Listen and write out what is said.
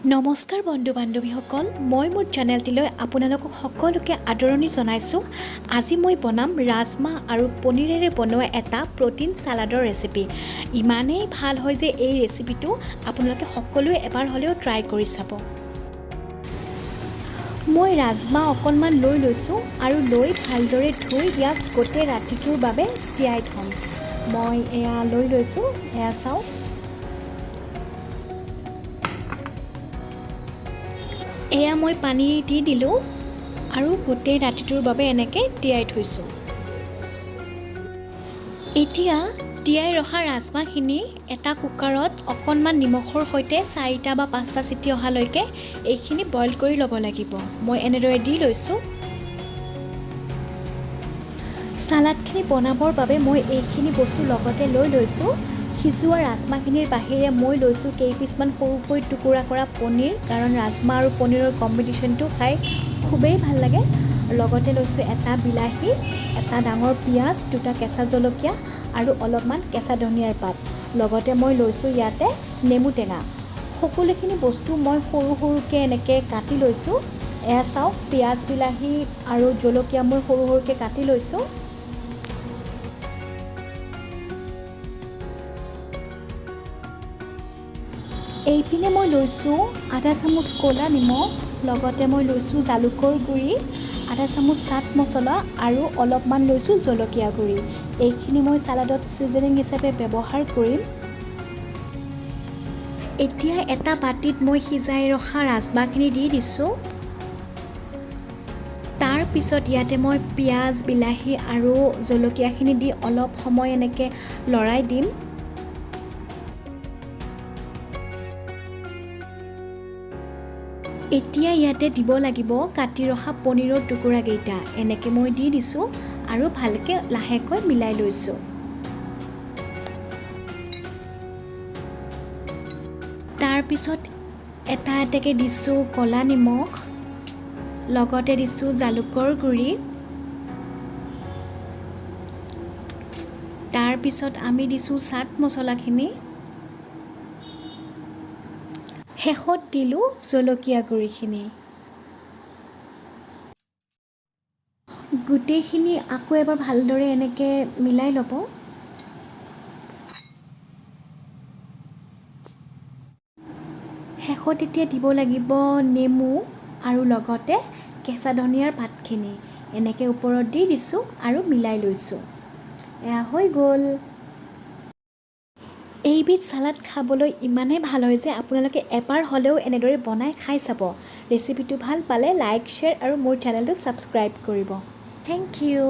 নমস্কাৰ বন্ধু বান্ধৱীসকল, মই মোৰ চেনেলটিলৈ আপোনালোকক সকলোকে আদৰণি জনাইছোঁ। আজি মই বনাম ৰাজমাহ আৰু পনীৰেৰে বনোৱা এটা প্ৰ'টিন চালাডৰ ৰেচিপি। ইমানেই ভাল হয় যে এই ৰেচিপিটো আপোনালোকে সকলোৱে এবাৰ হ'লেও ট্ৰাই কৰি চাব। মই ৰাজমাহ অকণমান লৈ লৈছোঁ আৰু লৈ ভালদৰে ধুই ইয়াক গোটেই ৰাতিটোৰ বাবে তিয়াই থ'ম। মই এয়া লৈ লৈছোঁ, এয়া চাওক। এয়া মই পানী দি দিলোঁ আৰু গোটেই ৰাতিটোৰ বাবে এনেকৈ তিয়াই থৈছোঁ। এতিয়া তিয়াই ৰখা ৰাজমাহখিনি এটা কুকাৰত অকণমান নিমখৰ সৈতে 4টা বা 5টা চিটি অহালৈকে এইখিনি বইল কৰি ল'ব লাগিব। মই এনেদৰে দি লৈছোঁ। চালাডখিনি বনাবৰ বাবে মই এইখিনি বস্তু লগতে লৈ লৈছোঁ। সিজোৱা ৰাজমাহখিনিৰ বাহিৰে মই লৈছোঁ কেইপিচমান সৰুকৈ টুকুৰা কৰা পনীৰ, কাৰণ ৰাজমাহ আৰু পনীৰৰ কম্বিনেশ্যনটো খাই খুবেই ভাল লাগে। লগতে লৈছোঁ এটা বিলাহী, এটা ডাঙৰ পিঁয়াজ, 2টা কেঁচা জলকীয়া আৰু অলপমান কেঁচা ধনিয়াৰ পাত। লগতে মই লৈছোঁ ইয়াতে নেমু টেঙা। সকলোখিনি বস্তু মই সৰু সৰুকৈ এনেকৈ কাটি লৈছোঁ। এয়া চাওক, পিঁয়াজ, বিলাহী আৰু জলকীয়া মই সৰু সৰুকৈ কাটি লৈছোঁ। এইপিনে মই লৈছোঁ আধা চামুচ ক'লা নিমখ, লগতে মই লৈছোঁ জালুকৰ গুড়ি, আধা চামুচ চাট মছলা আৰু অলপমান লৈছোঁ জলকীয়া গুড়ি। এইখিনি মই চালাডত ছিজনিং হিচাপে ব্যৱহাৰ কৰিম। এতিয়া এটা বাতিত মই সিজাই ৰখা ৰাজমাহখিনি দি দিছোঁ। তাৰপিছত ইয়াতে মই পিঁয়াজ, বিলাহী আৰু জলকীয়াখিনি দি অলপ সময় এনেকৈ লৰাই দিম। এতিয়া ইয়াতে দিব লাগিব কাটি ৰখা পনীৰৰ টুকুৰাকেইটা। এনেকৈ মই দি দিছোঁ আৰু ভালকৈ লাহেকৈ মিলাই লৈছোঁ। তাৰপিছত এটা এটাকৈ দিছোঁ ক'লা নিমখ, লগতে দিছোঁ জালুকৰ গুড়ি। তাৰপিছত আমি দিছোঁ চাট মছলাখিনি। শেষত দিলোঁ জলকীয়া গুড়িখিনি। গোটেইখিনি আকৌ এবাৰ ভালদৰে এনেকৈ মিলাই ল'ব। শেষত এতিয়া দিব লাগিব নেমু আৰু লগতে কেঁচা ধনিয়াৰ পাতখিনি। এনেকৈ ওপৰত দি দিছোঁ আৰু মিলাই লৈছোঁ। এয়া হৈ গ'ল। এইবিধ চালাড খাবলৈ ইমানেই ভাল হয় যে আপোনালোকে এবাৰ হ'লেও এনেদৰে বনাই খাই চাব। ৰেচিপিটো ভাল পালে লাইক, শ্বেয়াৰ আৰু মোৰ চেনেলটো ছাবস্ক্ৰাইব কৰিব। Thank you.